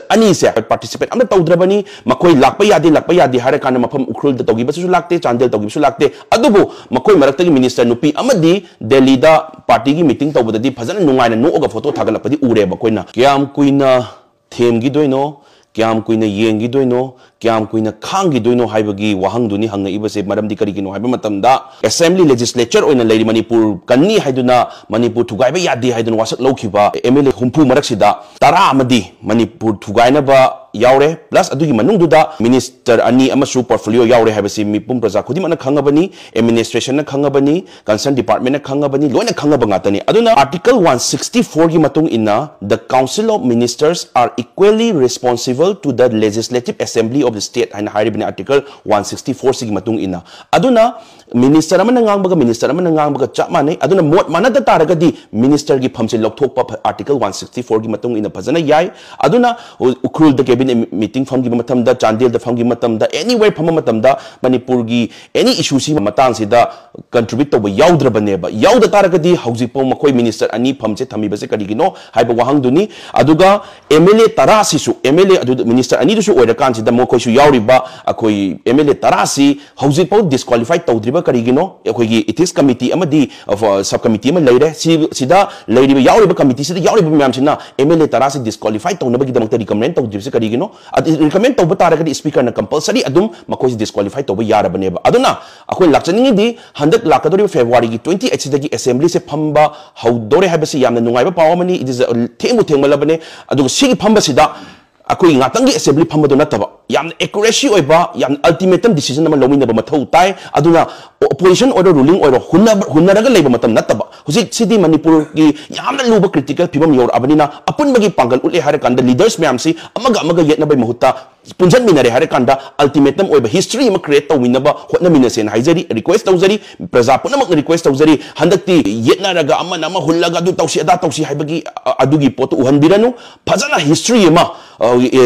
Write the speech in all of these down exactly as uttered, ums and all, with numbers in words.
ꯑꯅꯤꯁꯦ ꯄꯥꯔꯇꯤꯁꯤꯄꯦꯠ ꯑꯝꯇ ꯇꯧꯗ꯭ꯔꯕꯅꯤ꯫ ꯃꯈꯣꯏ ꯂꯥꯛꯄ ꯌꯥꯗꯦ, ꯂꯥꯛꯄ ꯌꯥꯗꯦ ꯍꯥꯏꯔ ꯀꯥꯟꯗ ꯃꯐꯝ ꯎꯈ꯭ꯔꯨꯜꯗ ꯇꯧꯈꯤꯕꯁꯨ ꯂꯥꯛꯇꯦ, ꯆꯥꯟꯗꯦꯜ ꯇꯧꯈꯤꯕꯁꯨ ꯂꯥꯛꯇꯦ꯫ ꯑꯗꯨꯕꯨ ꯃꯈꯣꯏ ꯃꯔꯛꯇꯒꯤ ꯃꯤꯅꯤꯁꯇꯔ ꯅꯨꯄꯤ ꯑꯃꯗꯤ ꯗꯦꯜꯂꯤꯗ ꯄꯥꯔꯇꯤꯒꯤ ꯃꯤꯇꯤꯡ ꯇꯧꯕꯗꯗꯤ ꯐꯖꯅ ꯅꯨꯡꯉꯥꯏꯅ ꯅꯣꯛꯑꯒ ꯐꯣꯇꯣ ꯊꯥꯒꯠꯂꯛꯄꯗꯤ ꯎꯔꯦꯕ ꯑꯩꯈꯣꯏꯅ꯫ ꯀꯌꯥꯝ ꯀꯨꯏꯅ ꯊꯦꯝꯈꯤꯗꯣꯏꯅꯣ, ꯀꯌꯥꯝ ꯀꯨꯏꯅ ꯌꯦꯡꯈꯤꯗꯣꯏꯅꯣ, ꯀꯌꯥꯝ ꯀꯨꯏꯅ ꯈꯥꯡꯈꯤꯗꯣꯏꯅꯣ ꯍꯥꯏꯕꯒꯤ ꯋꯥꯍꯪꯗꯨꯅꯤ ꯍꯪꯉꯛꯏꯕꯁꯦ꯫ ꯃꯔꯝꯗꯤ ꯀꯔꯤꯒꯤꯅꯣ ꯍꯥꯏꯕ ꯃꯇꯝꯗ, ꯑꯦꯁꯦꯝꯕ꯭ꯂꯤ ꯂꯦꯖꯤꯁꯂꯦꯆꯔ ꯑꯣꯏꯅ ꯂꯩꯔꯤ, ꯃꯅꯤꯄꯨꯔ ꯀꯟꯅꯤ ꯍꯥꯏꯗꯨꯅ, ꯃꯅꯤꯄꯨꯔ ꯊꯨꯒꯥꯏꯕ ꯌꯥꯗꯦ ꯍꯥꯏꯗꯨꯅ ꯋꯥꯁꯛ ꯂꯧꯈꯤꯕ ꯑꯦꯝ ꯑꯦꯜ ꯑꯦ ꯍꯨꯝꯐꯨ ꯃꯔꯛꯁꯤꯗ ꯇꯔꯥ ꯑꯃꯗꯤ ꯃꯅꯤꯄꯨꯔ ꯊꯨꯒꯥꯏꯅꯕ ꯌꯥꯎꯔꯦ, ꯄ꯭ꯂꯁ ꯑꯗꯨꯒꯤ ꯃꯅꯨꯡꯗꯨꯗ ꯃꯤꯅꯤꯁꯇꯔ ꯑꯅꯤ ꯑꯃꯁꯨ ꯄꯣꯔꯠꯐꯣꯂꯤꯑꯣ ꯌꯥꯎꯔꯦ ꯍꯥꯏꯕꯁꯤ ꯃꯤꯄꯨꯝ ꯄ꯭ꯔꯖꯥ ꯈꯨꯗꯤꯡꯃꯛꯅ ꯈꯪꯉꯕꯅꯤ, ꯑꯦꯗꯃꯤꯅꯤꯁꯇ꯭ꯔꯦꯁꯟꯅ ꯈꯪꯉꯕꯅꯤ, ꯀꯟꯁꯔꯟ ꯗꯤꯄꯥꯔꯠꯃꯦꯟꯅ ꯈꯪꯉꯕꯅꯤ, ꯂꯣꯏꯅ ꯈꯪꯉꯕ ꯉꯥꯛꯇꯅꯤ꯫ ꯑꯗꯨꯅ Article one sixty four ꯒꯤ ꯃꯇꯨꯡ ꯏꯟꯅ, "The Council of Ministers are equally responsible to the Legislative Assembly of the State" ꯍꯥꯏꯅ ꯍꯥꯏꯔꯤꯕꯅꯤ Article one sixty four ꯁꯤꯒꯤ ꯃꯇꯨꯡ ꯏꯟꯅ꯫ ꯑꯗꯨꯅ ꯃꯤꯅꯤꯁꯇꯔ ꯑꯃꯅ ꯉꯥꯡꯕꯒ ꯃꯤꯅꯤꯁꯇꯔ ꯑꯃꯅ ꯉꯥꯡꯕꯒ ꯆꯞ ꯃꯥꯟꯅꯩ꯫ ꯑꯗꯨꯅ ꯃꯣꯠ ꯃꯥꯟꯅꯗ ꯇꯥꯔꯒꯗꯤ ꯃꯤꯅꯤꯁꯇꯔꯒꯤ ꯐꯝꯁꯦ ꯂꯧꯊꯣꯛꯄ ꯐ-, Article one sixty four ꯒꯤ ꯃꯇꯨꯡ ꯏꯟꯅ ꯐꯖꯅ ꯌꯥꯏ꯫ ꯑꯗꯨꯅ ꯎ-, ꯎꯈ꯭ꯔꯨꯜꯗ ꯀꯦꯕꯤꯅꯦꯠ ꯃꯤꯇꯤꯡ ꯐꯝꯈꯤꯕ ꯃꯇꯝꯗ, ꯆꯥꯟꯗꯦꯜꯗ ꯐꯝꯈꯤꯕ ꯃꯇꯝꯗ, anywhere ꯐꯝꯕ ꯃꯇꯝꯗ ꯃꯅꯤꯄꯨꯔꯒꯤ ꯑꯦꯅꯤ ꯏꯁꯨꯁꯤ ꯃꯇꯥꯡꯁꯤꯗ ꯀꯟꯇ꯭ꯔꯤꯕ꯭ꯌꯨꯠ ꯇꯧꯕ ꯌꯥꯎꯗ꯭ꯔꯕꯅꯦꯕ꯫ ꯌꯥꯎꯗ ꯇꯥꯔꯒꯗꯤ ꯍꯧꯖꯤꯛꯐꯥꯎ ꯃꯈꯣꯏ ꯃꯤꯅꯤꯁꯇꯔ ꯑꯅꯤ ꯐꯝꯁꯦ ꯊꯝꯃꯤꯕꯁꯦ ꯀꯔꯤꯒꯤꯅꯣ ꯍꯥꯏꯕ ꯋꯥꯍꯪꯗꯨꯅꯤ꯫ ꯑꯗꯨꯒ ꯑꯦꯝ ꯑꯦꯜ ꯑꯦ ꯇꯔꯥꯁꯤꯁꯨ, ꯑꯦꯝ ꯑꯦꯜ ꯑꯦ ꯑꯗꯨ ꯃꯤꯅꯤꯁꯇꯔ ꯑꯅꯤꯗꯨꯁꯨ ꯑꯣꯏꯔꯀꯥꯟꯁꯤꯗ ꯃꯈꯣꯏꯁꯨ ꯌꯥꯎꯔꯤꯕ ꯑꯩꯈꯣꯏ ꯑꯦꯝ ꯑꯦꯜ ꯑꯦ ꯇꯔꯥꯁꯤ ꯍꯧꯖꯤꯛꯐꯥꯎ ꯗꯤꯁꯀ꯭ꯋꯥꯂꯤꯐꯥꯏ ꯇꯧꯗ꯭ꯔꯤꯕ ꯀꯔꯤꯒꯤꯅꯣ? ꯑꯩꯈꯣꯏꯒꯤ ꯏꯊꯤꯛꯁ ꯀꯃꯤꯇꯤ ꯑꯃꯗꯤ, ꯑ, ꯁꯕ ꯀꯃꯤꯇꯤ ꯑꯃ ꯂꯩꯔꯦ꯫ ꯁꯤ, ꯁꯤꯗ ꯂꯩꯔꯤꯕ, ꯌꯥꯎꯔꯤꯕ ꯀꯃꯤꯇꯤꯁꯤꯗ ꯌꯥꯎꯔꯤꯕ ꯃꯌꯥꯝꯁꯤꯅ ꯑꯦꯝ ꯑꯦꯜ ꯑꯦ ꯇꯔꯥꯁꯤ ꯗꯤꯁꯀ꯭ꯋꯥꯂꯤꯐꯥꯏ ꯇꯧꯅꯕꯒꯤꯗꯃꯛꯇ ꯔꯤꯀꯃꯦꯟ ꯇꯧꯗ꯭ꯔꯤꯕꯁꯤ ꯀꯔꯤꯒꯤꯅꯣ? ꯑꯗꯨ ꯔꯤꯀꯃꯦꯟ ꯇꯧꯕ ꯇꯥꯔꯒꯗꯤ ꯁ꯭ꯄꯤꯀꯔꯅ ꯀꯝꯄꯜꯁꯔꯤ ꯑꯗꯨꯝ ꯃꯈꯣꯏꯁꯤ ꯗꯤꯁꯀ꯭ꯋꯥꯂꯤꯐꯥꯏ ꯇꯧꯕ ꯌꯥꯔꯕꯅꯦꯕ꯫ ꯑꯗꯨꯅ ꯑꯩꯈꯣꯏ ꯂꯥꯛꯆꯅꯤꯡꯉꯤꯗꯤ ꯍꯟꯗꯛ ꯂꯥꯛꯀꯗꯧꯔꯤꯕ ꯐꯦꯕ꯭ꯔꯨꯋꯥꯔꯤꯒꯤ ꯇ꯭ꯋꯦꯟꯇꯤ ꯑꯩꯠꯁꯤꯗꯒꯤ ꯑꯦꯁꯦꯝꯕ꯭ꯂꯤꯁꯦ ꯐꯝꯕ ꯍꯧꯗꯧꯔꯦ ꯍꯥꯏꯕꯁꯤ ꯌꯥꯝꯅ ꯅꯨꯡꯉꯥꯏꯕ ꯄꯥꯎ ꯑꯃꯅꯤ꯫ It is a, ꯊꯦꯡꯕꯨ ꯊꯦꯡꯃꯜꯂꯕꯅꯦ꯫ ꯑꯗꯨꯒ ꯁꯤꯒꯤ ꯐꯝꯕꯁꯤꯗ ꯑꯩꯈꯣꯏ ꯉꯥꯛꯇꯪꯒꯤ ꯑꯦꯁꯦꯝꯕ꯭ꯂꯤ ꯐꯝꯕꯗꯨ ꯅꯠꯇꯕ, ꯌꯥꯝꯅ ꯑꯦꯀꯨꯔꯦꯁꯤ ꯑꯣꯏꯕ, ꯌꯥꯝꯅ ꯑꯜꯇꯤꯃꯦꯇꯝ ꯗꯤꯁꯤꯖꯟ ꯑꯃ ꯂꯧꯃꯤꯟꯅꯕ ꯃꯊꯧ ꯇꯥꯏ꯫ ꯑꯗꯨꯅ ꯑꯣꯄꯣꯖꯤꯁꯟ ꯑꯣꯏꯔꯣ, ꯔꯨꯂꯤꯡ ꯑꯣꯏꯔꯣ, ꯍꯨꯟꯅꯕ-, ꯍꯨꯟꯅꯔꯒ ꯂꯩꯕ ꯃꯇꯝ ꯅꯠꯇꯕ, ꯍꯧꯖꯤꯛꯁꯤꯗꯤ ꯃꯅꯤꯄꯨꯔꯒꯤ ꯌꯥꯝꯅ ꯂꯨꯕ ꯀ꯭ꯔꯤꯇꯤꯀꯦꯜ ꯐꯤꯕꯝ ꯌꯧꯔꯛꯑꯕꯅꯤꯅ, ꯑꯄꯨꯟꯕꯒꯤ ꯄꯥꯡꯒꯜ ꯎꯠꯂꯦ ꯍꯥꯏꯔ ꯀꯥꯟꯗ ꯂꯤꯗꯔꯁ ꯃꯌꯥꯝꯁꯤ ꯑꯃꯒ ꯑꯃꯒ ꯌꯦꯠꯅꯕꯩ ꯃꯍꯨꯠꯇ ꯄꯨꯟꯁꯤꯟꯃꯤꯟꯅꯔꯦ ꯍꯥꯏꯔ ꯀꯥꯟꯗ ꯑꯜꯇꯤꯃꯦꯇꯝ ꯑꯣꯏꯕ ꯍꯤꯁꯇ꯭ꯔꯤ ꯑꯃ ꯀ꯭ꯔꯤꯌꯦꯠ ꯇꯧꯃꯤꯟꯅꯕ ꯍꯣꯠꯅꯃꯤꯟꯅꯁꯦꯅ ꯍꯥꯏꯖꯔꯤ, ꯔꯤꯀ꯭ꯋꯦꯁ ꯇꯧꯖꯔꯤ꯫ ꯄ꯭ꯔꯖꯥ ꯄꯨꯝꯅꯃꯛꯅ ꯔꯤꯀ꯭ꯋꯦꯁ ꯇꯧꯖꯔꯤ꯫ ꯍꯟꯗꯛꯇꯤ ꯌꯦꯠꯅꯔꯒ ꯑꯃꯅ ꯑꯃ ꯍꯨꯜꯂꯒ ꯑꯗꯨ ꯇꯧꯁꯤ ꯑꯗꯥ ꯇꯧꯁꯤ ꯍꯥꯏꯕꯒꯤ, ꯑ, ꯑꯗꯨꯒꯤ ꯄꯣꯠꯇꯨ ꯎꯍꯟꯕꯤꯔꯅꯨ꯫ ꯐꯖꯅ ꯍꯤꯁꯇ꯭ꯔꯤ ꯑꯃ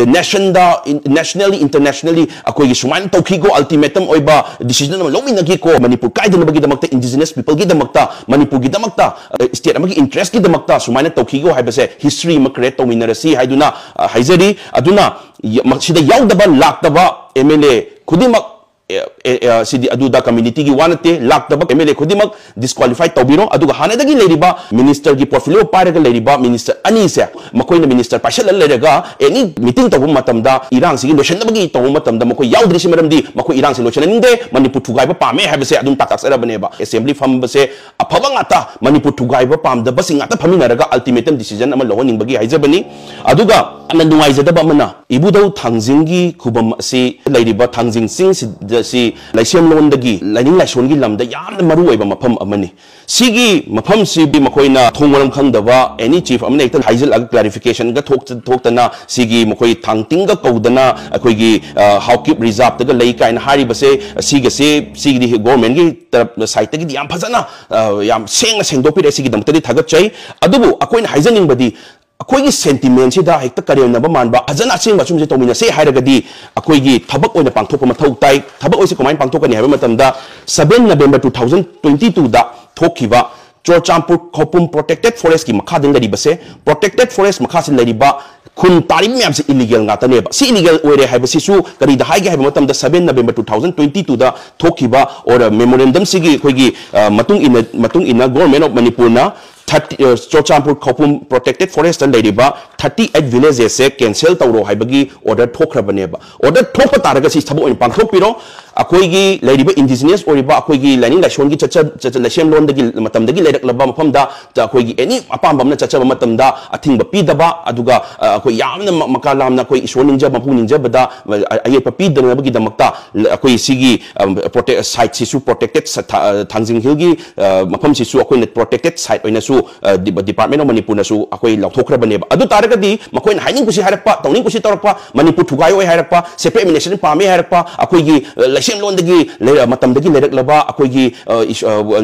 ꯅꯦꯁꯟꯗ, ꯅꯦꯁꯅꯦꯜꯂꯤ ꯏꯟꯇꯔꯅꯦꯁꯅꯦꯜꯂꯤ ꯑꯩꯈꯣꯏꯒꯤ ꯁꯨꯃꯥꯏꯅ ꯇꯧꯈꯤꯀꯣ, ꯑꯜꯇꯤꯃꯦꯇꯝ ꯑꯣꯏꯕ ꯗꯤꯁꯤꯖꯟ ꯑꯃ ꯂꯧꯃꯤꯟꯅꯈꯤꯀꯣ, ꯃꯅꯤꯄꯨꯔ ꯀꯥꯏꯗꯅꯕꯒꯤꯗꯃꯛꯇ, ꯏꯟꯗꯤꯖꯤꯅꯁ ꯄꯤꯄꯜꯒꯤꯗꯃꯛꯇ, ꯃꯅꯤꯄꯨꯔꯒꯤꯗꯃꯛꯇ, ꯁ꯭ꯇꯦꯠ ꯑꯃꯒꯤ ꯏꯟꯇꯔꯦꯁꯀꯤꯗꯃꯛꯇ ꯁꯨꯃꯥꯏꯅ ꯇꯧꯈꯤꯀꯣ ꯍꯥꯏꯕꯁꯦ ꯍꯤꯁꯇ꯭ꯔꯤ ꯑꯃ ꯀ꯭ꯔꯤꯌꯦꯠ ꯇꯧꯃꯤꯟꯅꯔꯁꯤ ꯍꯥꯏꯗꯨꯅ ꯑ, ꯍꯥꯏꯖꯔꯤ꯫ ꯑꯗꯨꯅ ꯌ- ꯃ- ꯁꯤꯗ ꯌꯥꯎꯗꯕ, ꯂꯥꯛꯇꯕ ꯑꯦꯝ ꯑꯦꯜ ꯑꯦ ꯈꯨꯗꯤꯡꯃꯛ, ꯑꯦ, ꯑꯦ, ꯑꯦ, ꯁꯤꯗꯤ ꯑꯗꯨꯗ ꯀꯝꯃ꯭ꯌꯨꯅꯤꯇꯤꯒꯤ ꯋꯥ ꯅꯠꯇꯦ, ꯂꯥꯛꯇꯕ ꯑꯦꯝ ꯑꯦꯜ ꯑꯦ ꯈꯨꯗꯤꯡꯃꯛ ꯗꯤꯁꯀ꯭ꯋꯥꯂꯤꯐꯥꯏ ꯇꯧꯕꯤꯔꯣ꯫ ꯑꯗꯨꯒ ꯍꯥꯟꯅꯗꯒꯤ ꯂꯩꯔꯤꯕ ꯃꯤꯅꯤꯁꯇꯔꯒꯤ ꯄꯣꯔꯠꯐꯣꯂꯤꯑꯣ ꯄꯥꯏꯔꯒ ꯂꯩꯔꯤꯕ ꯃꯤꯅꯤꯁꯇꯔ ꯑꯅꯤꯁꯦ, ꯃꯈꯣꯏꯅ ꯃꯤꯅꯤꯁꯇꯔ ꯄꯥꯏꯁꯜꯂ ꯂꯩꯔꯒ ꯑꯦꯅꯤ ꯃꯤꯇꯤꯡ ꯇꯧꯕ ꯃꯇꯝꯗ, ꯏꯔꯥꯡꯁꯤꯒꯤ ꯂꯣꯏꯁꯤꯟꯅꯕꯒꯤ ꯇꯧꯕ ꯃꯇꯝꯗ ꯃꯈꯣꯏ ꯌꯥꯎꯗ꯭ꯔꯤꯁꯤ ꯃꯔꯝꯗꯤ ꯃꯈꯣꯏ ꯏꯔꯥꯡꯁꯤ ꯂꯣꯏꯁꯤꯟꯍꯟꯅꯤꯡꯗꯦ, ꯃꯅꯤꯄꯨꯔ ꯊꯨꯒꯥꯏꯕ ꯄꯥꯝꯃꯦ ꯍꯥꯏꯕꯁꯦ ꯑꯗꯨꯝ ꯇꯥꯛꯇꯥꯛꯆꯔꯕꯅꯦꯕ꯫ ꯑꯦꯁꯦꯝꯕ꯭ꯂꯤ ꯐꯝꯕꯁꯦ ꯑꯐꯕ ꯉꯥꯛꯇ, ꯃꯅꯤꯄꯨꯔ ꯊꯨꯒꯥꯏꯕ ꯄꯥꯝꯗꯕꯁꯤꯡ ꯉꯥꯛꯇ ꯐꯝꯃꯤꯟꯅꯔꯒ ꯑꯜꯇꯤꯃꯦꯇꯝ ꯗꯤꯁꯤꯖꯟ ꯑꯃ ꯂꯧꯍꯟꯅꯤꯡꯕꯒꯤ ꯍꯥꯏꯖꯕꯅꯤ꯫ ꯑꯗꯨꯒ ꯌꯥꯝꯅ ꯅꯨꯡꯉꯥꯏꯖꯗꯕ ꯑꯃꯅ, ꯏꯕꯨꯙꯧ ꯊꯥꯡꯖꯤꯡꯒꯤ ꯈꯨꯕꯝ ꯑꯁꯤ ꯂꯩꯔꯤꯕ ꯊꯥꯡꯖꯤꯡ ꯆꯤꯡꯁꯤꯗ ꯁꯤ ꯂꯩꯁꯦꯝꯂꯣꯟꯗꯒꯤ ꯂꯥꯏꯅꯤꯡ ꯂꯥꯏꯁꯣꯟꯒꯤ ꯂꯝꯗ ꯌꯥꯝꯅ ꯃꯔꯨ ꯑꯣꯏꯕ ꯃꯐꯝ ꯑꯃꯅꯤ꯫ ꯁꯤꯒꯤ ꯃꯐꯝꯁꯤꯗꯤ ꯃꯈꯣꯏꯅ ꯊꯣꯡ ꯃꯔꯝ ꯈꯪꯗꯕ ꯑꯦꯅꯤ ꯆꯤꯐ ꯑꯃꯅ ꯍꯦꯛꯇ ꯍꯥꯏꯖꯤꯜꯂꯛꯑꯒ ꯀ꯭ꯂꯥꯔꯤꯐꯤꯀꯦꯁꯟꯒ ꯊꯣꯛꯇ- ꯊꯣꯛꯇꯅ ꯁꯤꯒꯤ ꯃꯈꯣꯏ ꯊꯥꯡꯇꯤꯡꯒ ꯀꯧꯗꯅ ꯑꯩꯈꯣꯏꯒꯤ, ꯑ, ꯍꯥꯎꯀꯤꯞ ꯔꯤꯖꯥꯕꯇꯒ ꯂꯩ ꯀꯥꯏꯅ ꯍꯥꯏꯔꯤꯕꯁꯦ, ꯁꯤꯒꯁꯦ, ꯁꯤꯒꯤꯗꯤ ꯒꯣꯔꯃꯦꯟꯒꯤ ꯇꯔꯞ ꯁꯥꯏꯠꯇꯒꯤꯗꯤ ꯌꯥꯝ ꯐꯖꯅ, ꯑ, ꯌꯥꯝ ꯁꯦꯡꯅ ꯁꯦꯡꯗꯣꯛꯄꯤꯔꯛꯑꯦ꯫ ꯁꯤꯒꯤꯗꯃꯛꯇꯗꯤ ꯊꯥꯒꯠꯆꯩ꯫ ꯑꯗꯨꯕꯨ ꯑꯩꯈꯣꯏꯅ ꯍꯥꯏꯖꯅꯤꯡꯕꯗꯤ, ꯑꯩꯈꯣꯏꯒꯤ ꯁꯦꯟꯇꯤꯃꯦꯟꯁꯤꯗ ꯍꯦꯛꯇ ꯀꯔꯦꯝꯅꯕ ꯃꯥꯟꯕ, ꯐꯖꯅ ꯑꯁꯦꯡꯕ ꯑꯆꯨꯝꯕꯁꯦ ꯇꯧꯃꯤꯟꯅꯁꯦ ꯍꯥꯏꯔꯒꯗꯤ ꯑꯩꯈꯣꯏꯒꯤ ꯊꯕꯛ ꯑꯣꯏꯅ ꯄꯥꯡꯊꯣꯛꯄ ꯃꯊꯧ ꯇꯥꯏ꯫ ꯊꯕꯛ ꯑꯣꯏꯁꯦ ꯀꯃꯥꯏꯅ ꯄꯥꯡꯊꯣꯛꯀꯅꯤ ꯍꯥꯏꯕ ꯃꯇꯝꯗ, seven November two thousand twenty twoꯗ ꯊꯣꯛꯈꯤꯕ ꯆꯨꯔꯆꯥꯟꯄꯨꯔ ꯈꯧꯄꯨꯝ ꯄ꯭ꯔꯣꯇꯦꯛꯇꯦꯠ ꯐꯣꯔꯦꯁꯀꯤ ꯃꯈꯥꯗ ꯂꯩꯔꯤꯕꯁꯦ, ꯄ꯭ꯔꯣꯇꯦꯛꯇꯦꯠ ꯐꯣꯔꯦꯁ ꯃꯈꯥꯁꯤ ꯂꯩꯔꯤꯕ ꯈꯨꯟ ꯇꯥꯔꯤꯕ ꯃꯌꯥꯝꯁꯦ ꯏꯂꯤꯒꯦꯜ ꯉꯥꯛꯇꯅꯦꯕ꯫ ꯁꯤ ꯏꯂꯤꯒꯦꯜ ꯑꯣꯏꯔꯦ ꯍꯥꯏꯕꯁꯤꯁꯨ ꯀꯔꯤꯗ ꯍꯥꯏꯒꯦ ꯍꯥꯏꯕ ꯃꯇꯝꯗ, seven November two thousand twenty twoꯗ ꯊꯣꯛꯈꯤꯕ ꯑꯣꯔ ꯃꯦꯃꯣꯔꯦꯟꯗꯝꯁꯤꯒꯤ ꯑꯩꯈꯣꯏꯒꯤ, ꯑ, ꯃꯇꯨꯡ ꯏꯟꯅ, ꯃꯇꯨꯡ ꯏꯟꯅ Government of Manipurꯅ thirty, ꯑ, ꯆꯨꯔꯆꯥꯟꯄꯨꯔ ꯈꯧꯄꯨꯝ ꯄ꯭ꯔꯣꯇꯦꯛꯇꯦꯠ ꯐꯣꯔꯦꯁꯇ ꯂꯩꯔꯤꯕ thirty eight villagesꯁꯦ ꯀꯦꯟꯁꯦꯜ ꯇꯧꯔꯣ ꯍꯥꯏꯕꯒꯤ ꯑꯣꯔꯗꯔ ꯊꯣꯛꯈ꯭ꯔꯕꯅꯦꯕ꯫ ꯑꯣꯔꯗꯔ ꯊꯣꯛꯄ ꯇꯥꯔꯒꯗꯤ ꯁꯤ ꯊꯕꯛ ꯑꯣꯏꯅ ꯄꯥꯡꯊꯣꯛꯄꯤꯔꯣ꯫ ꯑꯩꯈꯣꯏꯒꯤ ꯂꯩꯔꯤꯕ ꯏꯟꯗꯤꯖꯤꯅꯁ ꯑꯣꯏꯔꯤꯕ ꯑꯩꯈꯣꯏꯒꯤ ꯂꯥꯏꯅꯤꯡ ꯂꯥꯏꯁꯣꯟꯒꯤ ꯆꯠꯆ-, ꯆꯠꯆ-, ꯂꯩꯁꯦꯝꯂꯣꯟꯗꯒꯤ ꯃꯇꯝꯗꯒꯤ ꯂꯩꯔꯛꯂꯕ ꯃꯐꯝꯗ ꯇ-, ꯑꯩꯈꯣꯏꯒꯤ ꯑꯦꯅꯤ ꯑꯄꯥꯝꯕ ꯑꯃꯅ ꯆꯠꯆꯕ ꯃꯇꯝꯗ ꯑꯊꯤꯡꯕ ꯄꯤꯗꯕ, ꯑꯗꯨꯒ, ꯑ, ꯑꯩꯈꯣꯏ ꯌꯥꯝꯅ ꯃ-, ꯃꯀꯥ ꯂꯥꯝꯅ ꯑꯩꯈꯣꯏ ꯏꯁꯣꯔ ꯅꯤꯡꯖꯕ, ꯃꯄꯨ ꯅꯤꯡꯖꯕꯗ, ꯑ, ꯑꯌꯦꯠꯄ ꯄꯤꯗꯅꯕꯒꯤꯗꯃꯛꯇ ꯂ-, ꯑꯩꯈꯣꯏ ꯁꯤꯒꯤ, ꯑ, ꯄ꯭ꯔꯣꯇꯦꯛ-, ꯁꯥꯏꯠꯁꯤꯁꯨ ꯄ꯭ꯔꯣꯇꯦꯛꯇꯦꯠ ꯁ-, ꯊꯥ-, ꯑ, ꯊꯥꯡꯖꯤꯡ ꯍꯤꯜꯒꯤ, ꯑ, ꯃꯐꯝꯁꯤꯁꯨ ꯑꯩꯈꯣꯏꯅ ꯄ꯭ꯔꯣꯇꯦꯛꯇꯦꯠ ꯁꯥꯏꯠ ꯑꯣꯏꯅꯁꯨ ꯗꯤꯄꯥꯔꯠꯃꯦꯟ ꯑꯣꯐ ꯃꯅꯤꯄꯨꯔꯅꯁꯨ ꯑꯩꯈꯣꯏ ꯂꯧꯊꯣꯛꯈ꯭ꯔꯕꯅꯦꯕ꯫ ꯑꯗꯨ ꯇꯥꯔꯒꯗꯤ ꯃꯈꯣꯏꯅ ꯍꯥꯏꯅꯤꯡ ꯀꯨꯁꯤ ꯍꯥꯏꯔꯛꯄ, ꯇꯧꯅꯤꯡ ꯀꯨꯁꯤ ꯇꯧꯔꯛꯄ, ꯃꯅꯤꯄꯨꯔ ꯊꯨꯒꯥꯏꯌꯣꯏ ꯍꯥꯏꯔꯛꯄ, ꯁꯦꯄꯔꯦꯠ ꯑꯦꯗꯃꯤꯅꯤꯁꯇ꯭ꯔꯦꯁꯟ ꯄꯥꯝꯃꯦ ꯍꯥꯏꯔꯛꯄ, ꯑꯩꯈꯣꯏꯒꯤ ꯂꯩꯁꯦꯝꯂꯣꯟꯗꯒꯤ ꯃꯇꯝꯗꯒꯤ ꯂꯩꯔꯛꯂꯕ ꯑꯩꯈꯣꯏꯒꯤ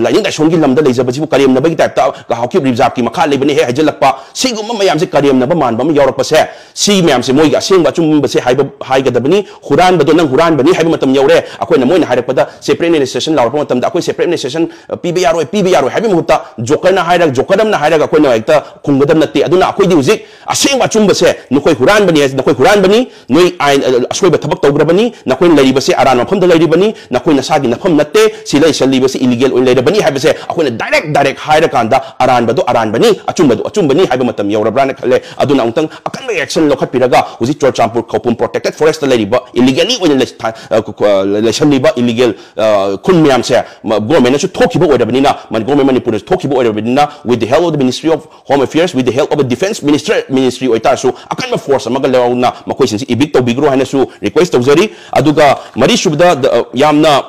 ꯂꯥꯏꯅꯤꯡ ꯂꯥꯏꯁꯣꯟꯒꯤ ꯂꯝꯗ ꯂꯩꯖꯕꯁꯤꯕꯨ ꯀꯔꯦꯝꯅꯕꯒꯤ ꯇꯥꯏꯞꯇ ꯍꯥꯎꯀꯤꯞ ꯔꯤꯖꯥꯕꯀꯤ ꯃꯈꯥ ꯂꯩꯕꯅꯦ ꯍꯦꯛ ꯍꯥꯏꯖꯤꯜꯂꯛꯄ, ꯁꯤꯒꯨꯝꯕ ꯃꯌꯥꯝꯁꯦ ꯀꯔꯦꯝꯅꯕ ꯃꯥꯟꯕ ꯑꯃ ꯌꯥꯎꯔꯛꯄꯁꯦ, ꯁꯤ ꯃꯌꯥꯝꯁꯦ ꯃꯣꯏꯒꯤ ꯑꯁꯦꯡꯕ ꯑꯆꯨꯝꯕꯁꯦ ꯍꯥꯏꯕ ꯍꯥꯏꯒꯗꯕꯅꯤ꯫ ꯍꯨꯔꯥꯟꯕꯗꯣ ꯅꯪ ꯍꯨꯔꯥꯟꯕꯅꯤ ꯍꯥꯏꯕ ꯃꯇꯝ ꯌꯧꯔꯦ꯫ ꯑꯩꯈꯣꯏꯅ ꯃꯣꯏꯅ ꯍꯥꯏꯔꯛꯄꯗ ꯁꯦꯄꯔꯦꯠ ꯑꯦꯗꯃꯤꯅꯤꯁꯇ꯭ꯔꯦꯁꯟ ꯂꯥꯎꯔꯛꯄ ꯃꯇꯝꯗ ꯑꯩꯈꯣꯏ ꯁꯦꯄꯔꯦꯠ ꯑꯦꯗꯃꯤꯅꯤꯁꯇ꯭ꯔꯦꯁꯟ ꯄꯤꯕ ꯌꯥꯔꯣꯏ, ꯄꯤꯕ ꯌꯥꯔꯣꯏ ꯍꯥꯏꯕꯒꯤ ꯃꯍꯨꯠꯇ ꯖꯣꯀꯔꯅ ꯍꯥꯏꯔꯒ, ꯖꯣꯀꯔ ꯑꯃꯅ ꯍꯥꯏꯔꯒ ꯑꯩꯈꯣꯏꯅ ꯍꯦꯛꯇ ꯈꯨꯝꯒꯗꯕ ꯅꯠꯇꯦ꯫ ꯑꯗꯨꯅ ꯑꯩꯈꯣꯏꯗꯤ ꯍꯧꯖꯤꯛ ꯑꯁꯦꯡꯕ ꯑꯆꯨꯝꯕꯁꯦ, ꯅꯈꯣꯏ ꯍꯨꯔꯥꯟꯕꯅꯤ ꯍꯥꯏꯁꯦ, ꯅꯈꯣꯏ ꯍꯨꯔꯥꯟꯕꯅꯤ, ꯅꯣꯏ ꯑꯥꯏꯟ ꯑꯁꯣꯏꯕ ꯊꯕꯛ ꯇꯧꯈ꯭ꯔꯕꯅꯤ, ꯅꯈꯣꯏꯅ ꯂꯩꯔꯤꯕꯁꯦ ꯑꯔꯥꯟꯕ ꯃꯐꯝꯗ ꯂꯩꯔꯤꯕꯅꯤ, ꯅꯈꯣꯏ ꯅꯁꯥꯒꯤ ꯅꯐꯝ ꯅꯠꯇꯦ, ꯁꯤ ꯂꯩꯁꯜꯂꯤꯕꯁꯤ ꯏꯂꯤꯒꯦꯜ ꯑꯣꯏꯅ ꯂꯩꯔꯕꯅꯤ ꯍꯥꯏꯕꯁꯦ ꯑꯩꯈꯣꯏꯅ ꯗꯥꯏꯔꯦꯛ ꯗꯥꯏꯔꯦꯛ ꯍꯥꯏꯔꯀꯥꯟꯗ ꯑꯔꯥꯟꯕꯗꯣ ꯑꯔꯥꯟꯕꯅꯤ, ꯑꯆꯨꯝꯕꯗꯣ ꯑꯆꯨꯝꯕꯅꯤ ꯍꯥꯏꯕ ꯃꯇꯝ ꯌꯧꯔꯕ꯭ꯔꯥꯅ ꯈꯜꯂꯦ꯫ ꯑꯗꯨꯅ ꯑꯃꯨꯛꯇꯪ ꯑꯀꯟꯕ ꯑꯦꯛꯁꯟ ꯂꯧꯈꯠꯄꯤꯔꯒ ꯍꯧꯖꯤꯛ ꯆꯨꯔꯆꯥꯟꯄꯨꯔ ꯈꯧꯄꯨꯝ ꯄ꯭ꯔꯣꯇꯦꯛꯇꯦꯠ ꯐꯣꯔꯦꯁꯇ ꯂꯩꯔꯤꯕ ꯏꯂꯤꯒꯦꯜꯂꯤ ꯑꯣꯏꯅ ꯂꯩ-, ꯊꯥ-, ꯑ, ꯀ-, ꯀ-, ꯂꯩꯁꯜꯂꯤꯕ ꯏꯂꯤꯒꯦꯜ, ꯑ, ꯈꯨꯟ ꯃꯌꯥꯝꯁꯦ ꯃ-, ꯒꯣꯔꯃꯦꯟꯅꯁꯨ ꯊꯣꯛꯈꯤꯕ ꯑꯣꯏꯔꯕꯅꯤꯅ, ꯃ-, ꯒꯣꯔꯃꯦꯟ ꯃꯅꯤꯄꯨꯔꯅꯁꯨ ꯊꯣꯛꯈꯤꯕ ꯑꯣꯏꯔꯕꯅꯤꯅ, with the help of the Ministry of Home Affairs, with the help of the Defense Minister, ministry ꯑꯣꯏꯇꯥꯔꯁꯨ ꯑꯀꯟꯕ ꯐꯣꯔꯁ ꯑꯃꯒ ꯂꯧꯅ ꯃꯈꯣꯏꯁꯤꯡꯁꯤ ꯏꯚꯤꯛ ꯇꯧꯕꯤꯈ꯭ꯔꯣ ꯍꯥꯏꯅꯁꯨ ꯔꯤꯀ꯭ꯋꯦꯁ ꯇꯧꯖꯔꯤ꯫ ꯑꯗꯨꯒ ꯃꯔꯤꯁꯨꯕꯗ ꯗ-, ꯑ, ꯌꯥꯝꯅ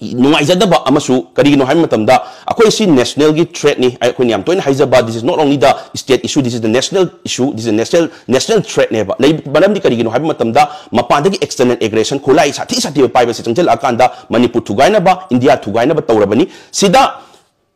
ꯅꯨꯡꯉꯥꯏꯖꯗꯕ ꯑꯃꯁꯨ ꯀꯔꯤꯒꯤꯅꯣ ꯍꯥꯏꯕ ꯃꯇꯝꯗ, ꯑꯩꯈꯣꯏ ꯁꯤ ꯅꯦꯁꯅꯦꯜꯒꯤ ꯊ꯭ꯔꯦꯠꯅꯤ꯫ ꯑꯩꯈꯣꯏꯅ ꯌꯥꯝ ꯇꯣꯏꯅ ꯍꯥꯏꯖꯕ, this is not only the state issue, this is the national issue, this is a national, national threatꯅꯦꯕ꯫ ꯂꯩ-, ꯃꯔꯝꯗꯤ ꯀꯔꯤꯒꯤꯅꯣ ꯍꯥꯏꯕ ꯃꯇꯝꯗ, ꯃꯄꯥꯟꯗꯒꯤ external aggression, ꯈꯨꯠꯂꯥꯏ ꯁꯥꯊꯤ ꯁꯥꯊꯤꯕ ꯄꯥꯏꯕꯁꯦ ꯆꯪꯁꯤꯜꯂꯛꯑꯀꯥꯟꯗ ꯃꯅꯤꯄꯨꯔ ꯊꯨꯒꯥꯏꯅꯕ, ꯏꯟꯗꯤꯌꯥ ꯊꯨꯒꯥꯏꯅꯕ ꯇꯧꯔꯕꯅꯤ꯫ ꯁꯤꯗ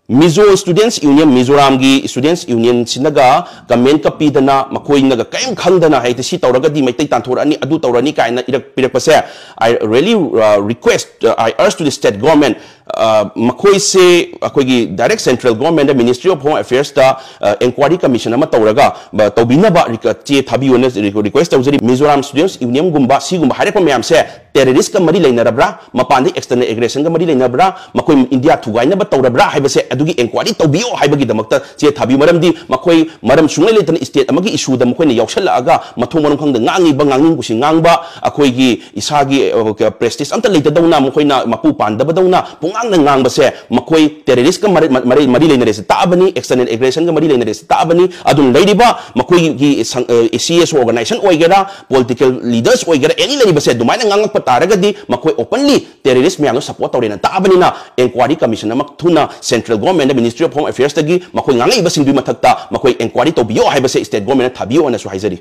Mizo Students Union, ꯃꯤꯖꯣꯔꯥꯝꯒꯤ ꯁ꯭ꯇꯨꯗꯦꯟꯠꯁ ꯌꯨꯅꯤꯌꯟꯁꯤꯅꯒ ꯀꯃꯦꯟꯀ ꯄꯤꯗꯅ, ꯃꯈꯣꯏꯅꯒ ꯀꯔꯤꯝ ꯈꯪꯗꯅ ꯍꯦꯛꯇ ꯁꯤ ꯇꯧꯔꯒꯗꯤ ꯃꯩꯇꯩ ꯇꯥꯟꯊꯣꯔꯛꯑꯅꯤ, ꯑꯗꯨ ꯇꯧꯔꯅꯤ ꯀꯥꯏꯅ ꯏꯔꯛ ꯄꯤꯔꯛꯄꯁꯦ, I really, uh, request, uh, I urge to the state government, uh, ꯃꯈꯣꯏꯁꯦ ꯑꯩꯈꯣꯏꯒꯤ ꯗꯥꯏꯔꯦꯛ ꯁꯦꯟꯇ꯭ꯔꯦꯜ ꯒꯣꯔꯃꯦꯟꯗ, Ministry of Home Affairsꯇ, uh, inquiry commission ꯑꯃ ꯇꯧꯔꯒ, ꯕ-, ꯇꯧꯕꯤꯅꯕ ꯔꯤꯀ-, ꯆꯦ ꯊꯥꯕꯤꯌꯨꯅ ꯔꯤ-, request ꯇꯧꯖꯔꯤ꯫ ꯃꯤꯖꯣꯔꯥꯝ ꯁ꯭ꯇꯨꯗꯦꯟꯠꯁ ꯌꯨꯅꯤꯌꯟꯒꯨꯝꯕ ꯁꯤꯒꯨꯝꯕ ꯍꯥꯏꯔꯛꯄ ꯃꯌꯥꯝꯁꯦ terroristꯀ ꯃꯔꯤ ꯂꯩꯅꯔꯕ꯭ꯔꯥ, ꯃꯄꯥꯟꯗꯒꯤ external aggressionꯒ ꯃꯔꯤ ꯂꯩꯅꯕ꯭ꯔꯥ, ꯃꯈꯣꯏ ꯏꯟꯗꯤꯌꯥ ꯊꯨꯒꯥꯏꯅꯕ ꯇꯧꯔꯕ꯭ꯔꯥ ꯍꯥꯏꯕꯁꯦ ꯑꯗꯨꯒꯤ inquiry ꯇꯧꯕꯤꯌꯣ ꯍꯥꯏꯕꯒꯤꯗꯃꯛꯇ ꯆꯦ ꯊꯥꯕꯤꯌꯨ꯫ ꯃꯔꯝꯗꯤ ꯃꯈꯣꯏ ꯃꯔꯝ ꯁꯨꯡꯂꯩ ꯂꯩꯇꯅ state ꯑꯃꯒꯤ issueꯗ ꯃꯈꯣꯏꯅ ꯌꯥꯎꯁꯜꯂꯛꯑꯒ ꯃꯊꯣꯡ ꯃꯔꯝ ꯈꯪꯗ ꯉꯥꯡꯉꯤꯕ, ꯉꯥꯡꯅꯤꯡ ꯀꯨꯁꯤ ꯉꯥꯡꯕ, ꯑꯩꯈꯣꯏꯒꯤ ꯏꯁꯥꯒꯤ, ꯑ, prestige ꯑꯝꯇ ꯂꯩꯇꯗꯧꯅ ꯃꯈꯣꯏꯅ ꯃꯄꯨ ꯄꯥꯟꯗꯕꯗꯧꯅ ꯄꯨꯡ ꯉꯥꯡꯅ ꯉꯥꯡꯕꯁꯦ ꯃꯈꯣꯏ terrorist ꯀ ꯃꯔꯤ ꯃꯔꯤ ꯃꯔꯤ ꯂꯩꯅꯔꯦꯁꯦ ꯇꯥꯛꯑꯕꯅꯤ, external aggression ꯒ ꯃꯔꯤ ꯂꯩꯅꯔꯦꯁꯦ ꯇꯥꯛꯑꯕꯅꯤ꯫ ꯑꯗꯨꯅ ꯂꯩꯔꯤꯕ ꯃꯈꯣꯏꯒꯤ ꯁꯪ- ꯑ, C S O organization ꯑꯣꯏꯒꯦꯔꯥ, political leaders ꯑꯣꯏꯒꯦꯔꯥ, any ꯂꯩꯔꯤꯕꯁꯦ ꯑꯗꯨꯃꯥꯏꯅ ꯉꯥꯡꯉꯛꯄ ꯇꯥꯔꯒꯗꯤ ꯃꯈꯣꯏ openly terrorist ꯃꯌꯥꯝꯗꯣ support ꯇꯧꯔꯦꯅ ꯇꯥꯛꯑꯕꯅꯤꯅ inquiry commission ꯑꯃ ꯊꯨꯅ central government, Ministry of Home Affairs ꯇꯒꯤ ꯃꯈꯣꯏ ꯉꯥꯡꯉꯛꯏꯕꯁꯤꯡꯗꯨꯒꯤ ꯃꯊꯛꯇ ꯃꯈꯣꯏ inquiry ꯇꯧꯕꯤꯌꯣ ꯍꯥꯏꯕꯁꯦ state government ꯅ ꯊꯥꯕꯤꯌꯣꯅꯁꯨ ꯍꯥꯏꯖꯔꯤ꯫